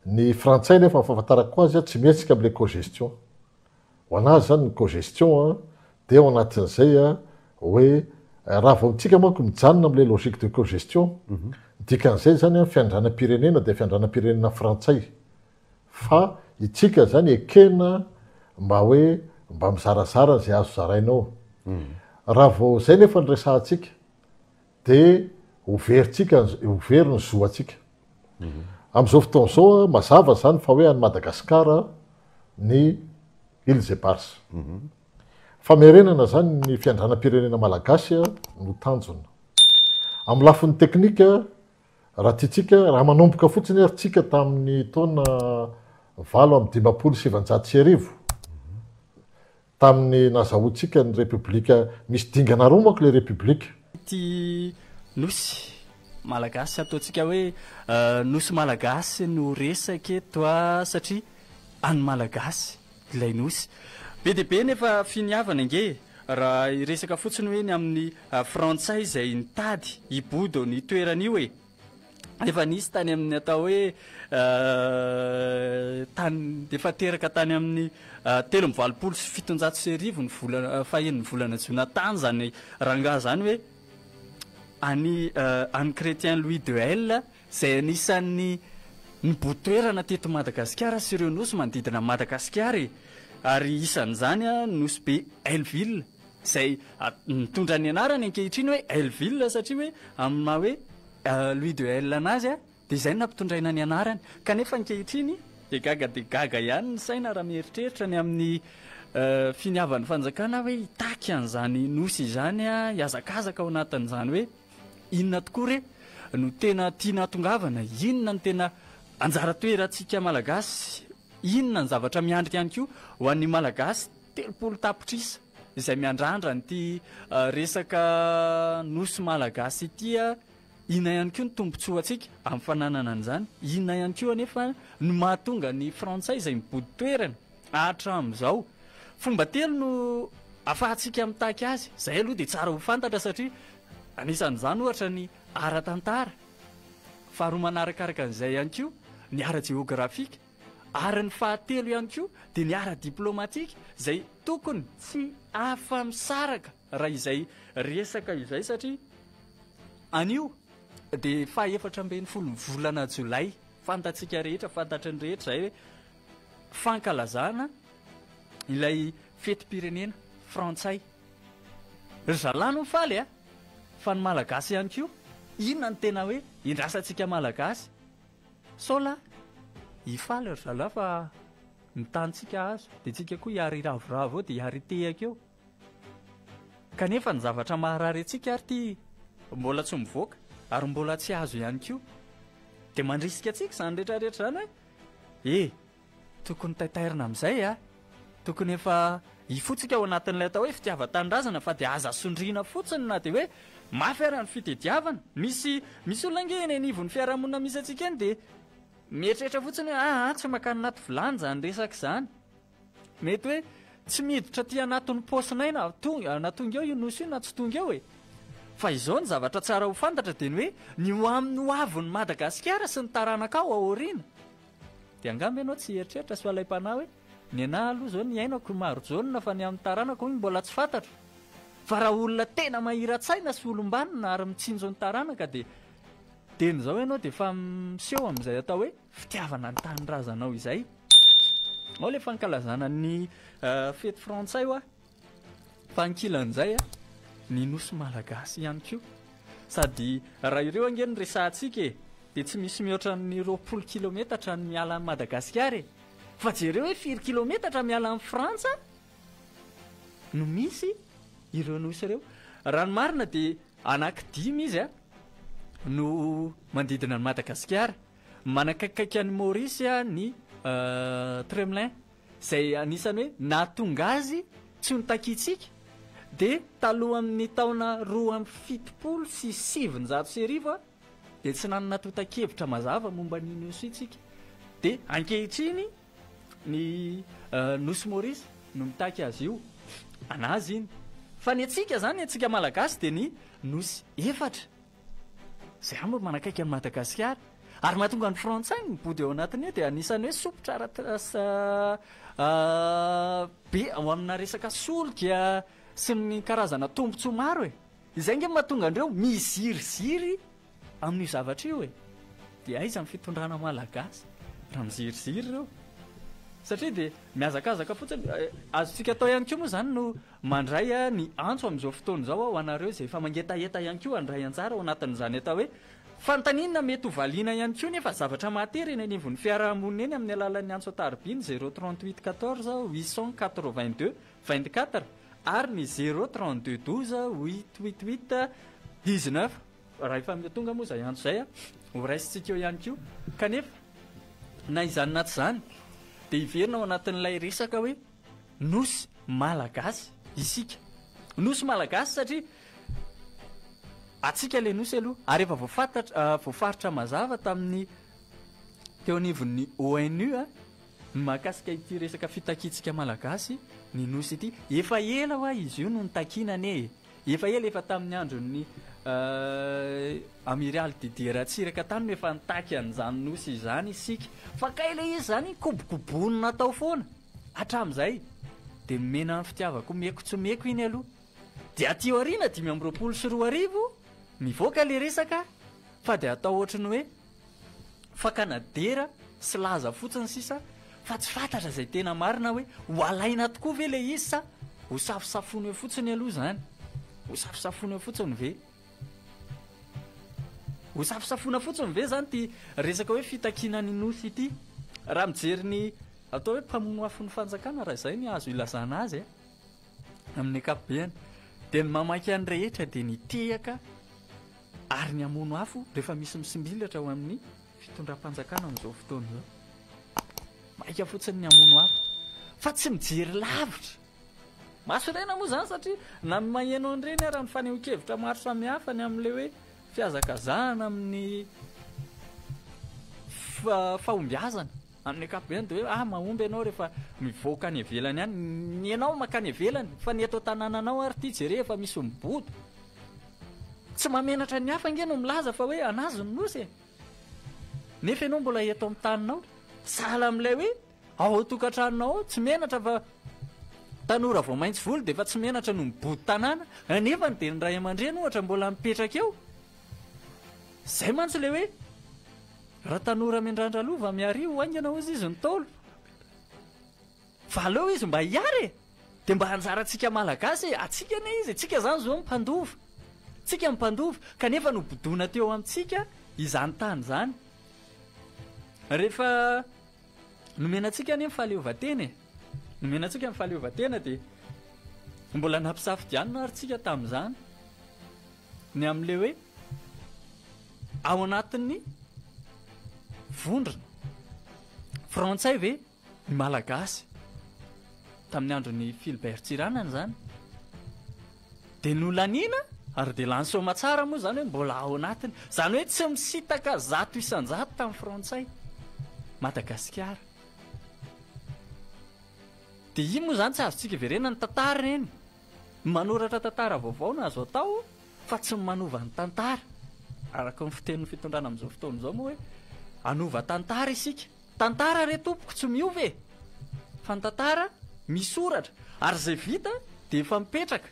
Ny frantsay nefa ny fahafantarako azy tsy mihetsika amin'ilay cogestion. Ho an'azy izany ny cogestion dia ao anatin'izay hoe raha vao tsika manko mijanona amin'ilay logique de cogestion, ny dikan'izay izany ny fiandranam-pirenena dia fiandranam-pirenena frantsay fa itsika izany ekena mba hoe mba mizarazara izay azo zaraina ao. Raha vao izay nefa no resahantsika dia ho verintsika, ho very ny zo antsika. Amin'izao fotoana izao, mazava izany fa hoe any Madagasikara ny Îles Éparses. Famerenana izany ny fiandranam-pirenena malagasy no tanjona. Amin'ny lafiny teknika, raha tiantsika, raha manomboka fotsiny ary tsika tamin'ny taona 1958, Tamin'ny nazahoantsika ny Repoblika, misy dingana roa manko ilay Repoblika. Ity Nosy Malagasy, ataontsika hoe Nosy Malagasy no resaka eto satria an'ny Malagasy ilay Nosy. Be dia be nefa finiavana ange e! Raha hiresaka fotsiny hoe ny amin'ny Frantsay izay nitady hibodo ny toerana io e! Efa nisy tany amin'ny atao hoe tany efa teraka tany amin'ny 1783 ny volana fahenin'ny volana jona tany izany rangahy izany hoe any any Chrétien Louis de Hell izay anisan'ny nibodo-toerana teto Madagasikara sy ireo nosy manodidina an'i Madagasikara e! Ary isan'izany Nosy Be Hellville izay mitondra ny anarany ankehitriny hoe Hellville satria hoe amin'ny maha hoe Louis de Hell anazy dia izay no nampitondraina ny anarany. Kanefa ankehitriny dia gaga dia gaga ihany ny saina raha mieritreritra ny amin'ny finiavan'ny fanjakana hoe hitaky an'izany nosy izany, hihazakazaka ao anatin'izany hoe inona tokoa re no tena tiana hatongavana, inona no tena anjara toerantsika Malagasy, inona ny zavatra miandry ihany koa ho an'ny Malagasy 30 tapitrisa izay miandrandra an'ity resaka nosy malagasy ity, inona ihany koa ny tombontsoantsika amin'ny fananana an'izany, inona ihany koa anefa no mahatonga ny frantsay izay mibodo toerana hatramin'izao. Fomba telo no afahantsika mitaky azy, izay aloha dia tsara ho fantatra satria anisan'izany ohatra ny ara-tantara, faharoa manarakaraka an'izay ihany koa ny ara-jeografika, Ary ny fahatelo ihany koa dia ny ara-diplomatika izay tokony tsy afa-misaraka raha izay resaka izay satria anio dia faha-14 ny volana jolay, fantatsika rehetra, fantatry ny rehetra izay hoe fankalazana ilay fetim-pirenena frantsay. Ry zalahy no mifaly a! Fa ny Malagasy ihany koa, inona no tena hoe indrasantsika Malagasy? Sao lahy hifaly ry zalahy fa ny tanintsika azo dia tsika koa hiary hiravoravo eo dia hiary hitehaka eo. Kanefa ny zavatra maharary antsika ary ity mbola tsy mivoaka ary mbola tsy azo ihany koa. Dia mandrisika antsika izany rehetra rehetra izany hoe e! Tokony taitairina amin'izay a! Tokony efa hifotsika ao anatin'ilay atao hoe fitiavan-tanindrazana fa dia aza sondriana fotsiny na dia hoe mafy ara ny fitediavana. Misy misy olona ange eny anivon'ny fiarahamonina misy antsika eny dia mieritreritra fotsiny hoe aa tsy mankany anaty vilany izany resaka izany. Mety hoe tsy miditra aty anatin'ny paosinay na tonga na tonga eo io nosy io na tsy tonga eo e! Fa izao ny zavatra tsara ho fantatra dia ny hoe ny ho amin'ny ho avin'i Madagasikara sy ny taranakao ao aoriana. Dia angamba ianao tsy hieritreritra sy ho alaim-panahy hoe, ny anah aloha izao ny iainako maro jaona fa ny amin'ny taranako hono mbola tsy fantatro. Fa raha olona tena mahira-tsaina sy olom-banona ary mitsinjo ny taranaka dia dieny izao ianao dia efa miseho amin'izay atao hoe fitiavana ny tanindrazanao izay. Ao ilay fankalazana ny fety frantsay hoa. Fa ankilan'izay, ny Nosy Malagasy ihany koa. Sady raha ireo ange no resahantsika e, dia tsy misy mihoatra ny 20 kilometatra ny miala an'i Madagasikara e. Fa jereo hoe firy kilometatra miala an'i Frantsa no misy ireo nosy ireo. Raha ny marina dia anaky dimy izy no manodidina an'i Madagasikara. Manakaikikaiky an'i Maurice ny Tromelin. Izay anisan'ny hoe nahatonga azy tsy ho notakiantsika dia talohan'ny taona 1972 dia tsy nanana tontan-kevitra mazava momba an'io nosy io tsika. Dia ankehitriny ny nosy Maurice no mitaky azy io, an'azy iny. Fa ny antsika izany, ny antsika Malagasy dia ny nosy efatra. Izay mba manakaiky an'i Madagasikara. Ary mahatonga ny frantsay mibodo eo anatiny eo dia anisan'ny hoe sompitra ara be ao amina resaka solika sy ny karazana tombontsoa maro e. Izay ange no mahatonga andreo miziriziry amin'io zavatra io e. Dia aiza ny fitondrana malagasy raha miziriziry ireo? Satria dia mihazakazaka fotsiny. Azontsika atao ihany koa moa izany no mandray ny antso amin'izao fotoana izao ho anareo izay efa mangetaheta ihany koa handray anjara ao anatin'izany atao hoe fanontaniana mety ho valiana ihany koa nefa zavatra mahatery eny anivon'ny fiarahamonina eny amin'ny alalan'ny antso an-tarobia ny zéro 38 14 882 24 ary ny zéro 32 12 huit huit huit 19. Raha efa tonga moa izay antso izay, ho raisintsika eo ihany koa. Kanefa na izany na tsy izany dia hiverina ao anatin'ilay resaka hoe Nosy malagasy isika. Nosy malagasy satria antsika ilay nosy aloha ary efa voafantatra, voafaritra mazava tamin'ny teo anivon'ny ONU ny mahakasika ity resaka fitakiantsika malagasy ny nosy ity. Efa ela hoa izy io no nitakiana anie e. Efa ela, efa tamin'ny andron'ny Amiraly Didier Ratsiraka tany no efa nitaky an'izany nosy izany isika. Fa kay ilay izy izany kobokobohina tao foana. Hatramin'izay dia nomena ny fitiavako omeko tsy omeko iny aloha. Dia aty aoriana 2025 mivoaka ilay resaka fa dia atao ohatry ny hoe fakana dera sy laza fotsiny sisa fa tsy fantatra izay tena marina hoe ho alaina tokoa ve ilay izy sa ho safosafoina eo fotsiny aloha izany. Ho safosafoina eo fotsiny ve? Ho safosafoina fotsiny ve izany ity resaka hoe fitakiana ny nosy ity? Raha mijery ny atao hoe mpamono afon'ny fanjakana, raha izay ny azo ilazana azy e, amin'ny ankapobeny, dia ny mamaky an'ny rehetra dia ny tehaka ary ny hamono afo rehefa misy misimbilatra ao amin'ny fitondram-panjakana amin'izao fotoana izao. Maika fotsiny ny hamono afo fa tsy mijery lavitra. Mahasorena moa izany satria na ny maheno an'ireny ara ny fanehoan-kevitra maro samihafa ny amin'ilay hoe fihazakazahana amin'ny fahombiazana amin'ny ankapobeny dia hoe ah mahomby ianao rehefa mivoaka any ivelany any, ny ianao mankany ivelany fa ny eto an-tanànanao ary ity jereo efa misy mibodo. Tsy mahamenatra ny hafa ange no milaza fa hoe anazy ny nosy e! Nefa ianao mbola eto amin'ny taninao. Sahala amin'ilay hoe Ao an-tokantranonao ao, tsy menatra fa tanora vao maitso volo dia efa tsy menatra no mibodo tanàna, nefany dia ny ray aman-dreny ohatra mbola mipetraka eo. Izay mantsy ilay hoe raha tanora miandrandra lova miaria ho haingana hozy izy ny Ntaolo. Fa aleo izy mba hiary e! Dia mba anjarantsika Malagasy e! Antsika anie izy e! Tsika izany izao no mpandova. Tsika no mpandova, kanefa nobodoina teo amintsika izany tany izany. Rehefa Nomena antsika anie ny fahaleovantena e! Nomena antsika ny fahaleovantena dia mbola nampisafidianina ary tsika tamin'izany ny amin'ilay hoe ao anatin'ny vondrona frantsay ve ny malagasy tamin'ny andron'ny Philbert Tsiranana izany Dia nolaniana ary dia lany soamatsara moa izany hoe mbola ao anatiny. Izany hoe tsy misintaka 100% tamin'ny frantsay Madagasikara. Dia iny moa izany tsy azontsika iverenana ny tantara ireny. Ny manoratra tantara vaovao no azo atao fa tsy ny manova ny tantara. Araka ny fitenin'ny fitondrana amin'izao fotoana izao moa hoe hanova tantara isika. Tantara re tompoko tsy miova e! Fa ny tantara misoratra ary izay vita dia efa mipetraka,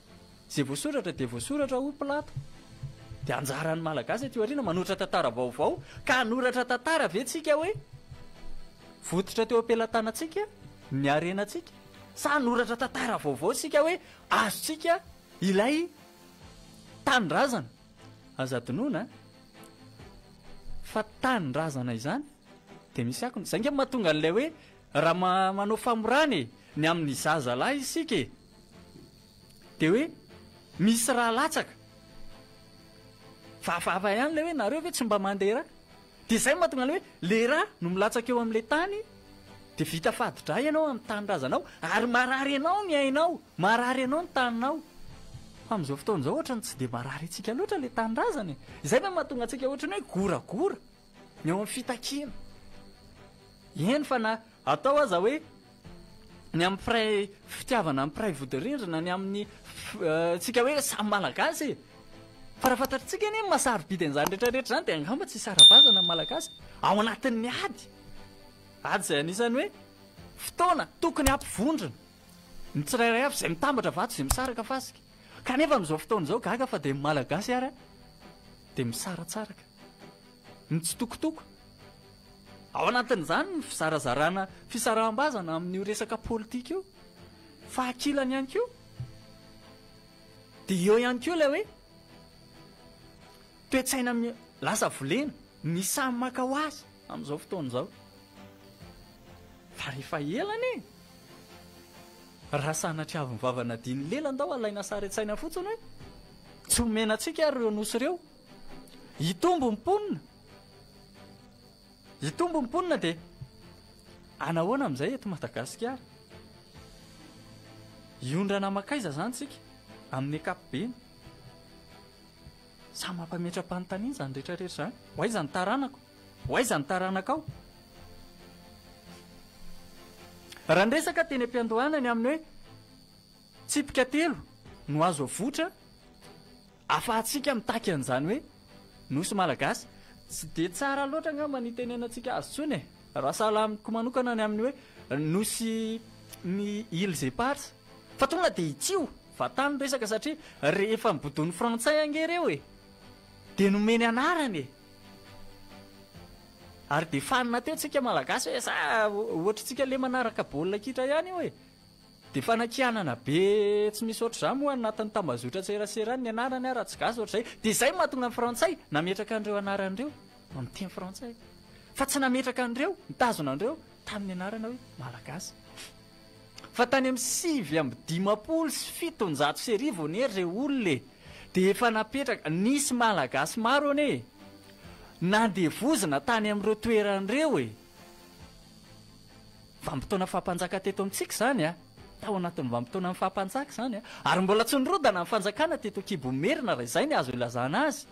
izay voasoratra dia voasoratra hoy Plato. Dia anjaran'ny Malagasy aty aoriana manoratra tantara vaovao ka hanoratra tantara ve tsika hoe vototra teo am-pelatanantsika ny harenantsika sa hanoratra tantara vaovao isika hoe azontsika ilay tanindrazana? Aza adinoina fa tanindrazana izany Dia misy akony. Izay ange mahatonga an'ilay hoe raha manao famorana e, ny amin'ny zaza lahy isika e, dia hoe misy rà latsaka. Fa hafahafa ihany ilay hoe nareo ve tsy mba mandeha rà? Dia izay no mahatonga an'ilay hoe le rà no milatsaka eo amin'ilay tany dia vita fadi-drà ianao amin'ny tanindrazanao ary marary anao ny ainao, marary anao ny taninao. Fa amin'izao fotoana izao ohatran'ny tsy dia marary antsika loatra ilay tanindrazana e. Izay ve no mahatonga antsika ohatran'ny hoe goragora. Ny eo amin'ny fitakiana. Eny fa na atao aza hoe ny amin'ny mpiray fitiavana amin'ny mpiray vodirindrina, ny amin'ny tsika hoe samy Malagasy e! Fa raha fantatritsika anie ny maha sarobidy an'izany rehetra rehetra izany dia angamba tsy hisara-bazana ny Malagasy ao anatin'ny ady. Ady izay anisan'ny hoe fotoana tokony hampivondrona ny tsirairay avy izay mitambatra vato izay misaraka fasika. Kanefa amin'izao fotoana izao gaga fa dia ny Malagasy ary dia misaratsaraka. Mitsitokotoko. Ao anatin'izany ny fizarazarana fisaraham-bazana amin'io resaka politika io. Fa ankilany ihany koa dia eo ihany koa ilay hoe toe-tsaina lasa volena, ny samy maka ho azy amin'izao fotoana izao. Fa rehefa ela anie, raha sanatria avy ny vava nadin'ny lela ndao alaina sary an-tsaina fotsiny hoe tsy omena antsika ary ireo nosy ireo. Hitombo ny mponina. Hitombo ny mponina dia anahoana amin'izay eto Madagasikara? Hiondrana mankaiza izany tsika amin'ny ankapobeny? Samy mampametra-panontaniana izany rehetra rehetra izany. Ho aiza ny taranako? Ho aiza ny taranakao? Raha niresaka teny am-piandohana ny amin'ny hoe tsipika telo no azo avoitra Afahantsika mitaky an'izany hoe Nosy Malagasy. Tsy dia tsara loatra angamba ny hitenenantsika azy intsony e! Raha sahala amiko manokana ny amin'ny hoe Nosy ny Îles Éparses. Fa tonga dia itsio vatany ny resaka satria rehefa nobodoin'ny Frantsay ange ireo e! Dia nomeny anarana e! Ary dia fanina teo tsika Malagasy hoe sa ohatr'tsika le manaraka baolina kitra ihany io e! Dia fanakianana be tsy misy ohatr'izany moa any anatin'ny tambazotran-tserasera any ny anarany ary raha tsy gasy ohatr'izay. Dia izay no mahatonga ny frantsay nametraka an'ireo anarana ireo amin'ny teny frantsay. Fa tsy nametraka an'ireo, nitazona an'ireo tamin'ny anarana hoe malagasy. Fa tany amin'ny 1759 anie ry olona e, dia efa napetraka, nisy malagasy maro anie e, nandevozina tany amin'ireo toerana ireo e. Vanim-potoana faha-mpanjaka teto amintsika izany a! Tao anatin'ny vanim-potoanan'ny faha-mpanjaka izany a! Ary mbola tsy nirodana ny fanjakana teto an-kibon'ny Merina raha izay ny azo ilazana azy.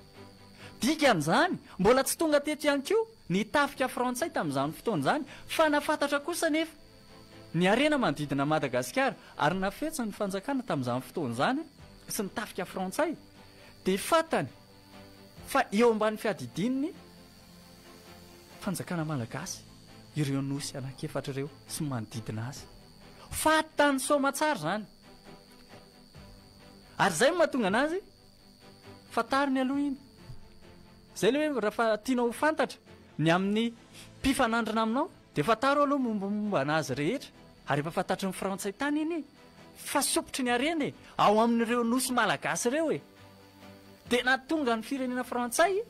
Dikan'izany, mbola tsy tonga teto ihany koa ny tafika frantsay tamin'izany fotoana izany fa nafantatra kosa anefa ny harena manodidina an'i Madagasikara ary nafetsy ny fanjakana tamin'izany fotoana izany sy ny tafika frantsay dia fantany fa eo ambany fiadidian'ny Fanjakana Malagasy ireo nosy anankiefatra ireo sy ny manodidina azy. Fahatany soamatsara izany. Ary izay no mahatonga anazy fantariny aloha iny. Izay ilay hoe raha tianao ho fantatra ny amin'ny mpifanandrina aminao dia fantaro aloha mombamomba anazy rehetra. Ary efa fantatry ny frantsay tany iny e. Fa sompitry ny harena e, ao amin'ireo nosy malagasy ireo e. Dia nahatonga ny firenena frantsay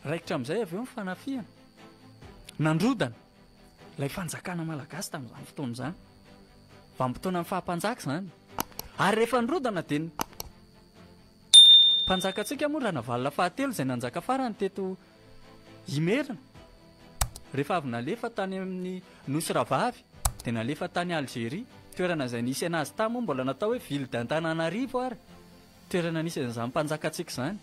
Raikitra amin'izay avy eo ny fanafihana. Nandrodana ilay fanjakana malagasy tamin'izany fotoana izany. Vanim-potoanan'ny faha-mpanjaka izany. Ary rehefa nirodana dia ny mpanjakantsika moa Ranavalona fahatelo izay nanjaka farany teto Imerina. Rehefa avy nalefa tany amin'ny Nosy Rahavavy dia nalefa tany Algérie, toerana izay nisy an'azy tany moa mbola natao hoe ville d'Antananarivo ary. Toerana nisy an'izany mpanjakantsika izany.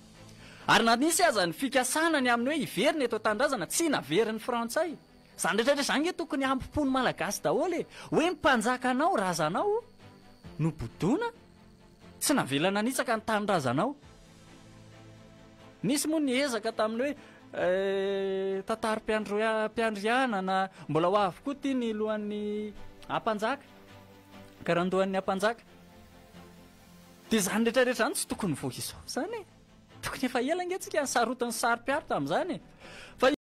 Ary na nisy aza ny fikasana ny amin'ny hoe hiverina eto an-tanindrazana, tsy naverin'ny frantsay. Izany rehetra rehetra izany nge tokony hampimpo ny malagasy daholo e! Hoe ny mpanjakanao, razanao, no bodoina, tsy navela nanitsaka ny tanindrazanao. Nisy moa ny ezaka tamin'ny hoe tantarom-piandrianana, mbola ho avy koa ity ny lohan'ny ampanjaka, karandohan'ny ampanjaka. Dia izany rehetra rehetra izany tsy tokony vao izao izany e! Tokony efa ela ange tsika nisarotin'ny saro-piaro tamin'izany e! Fa.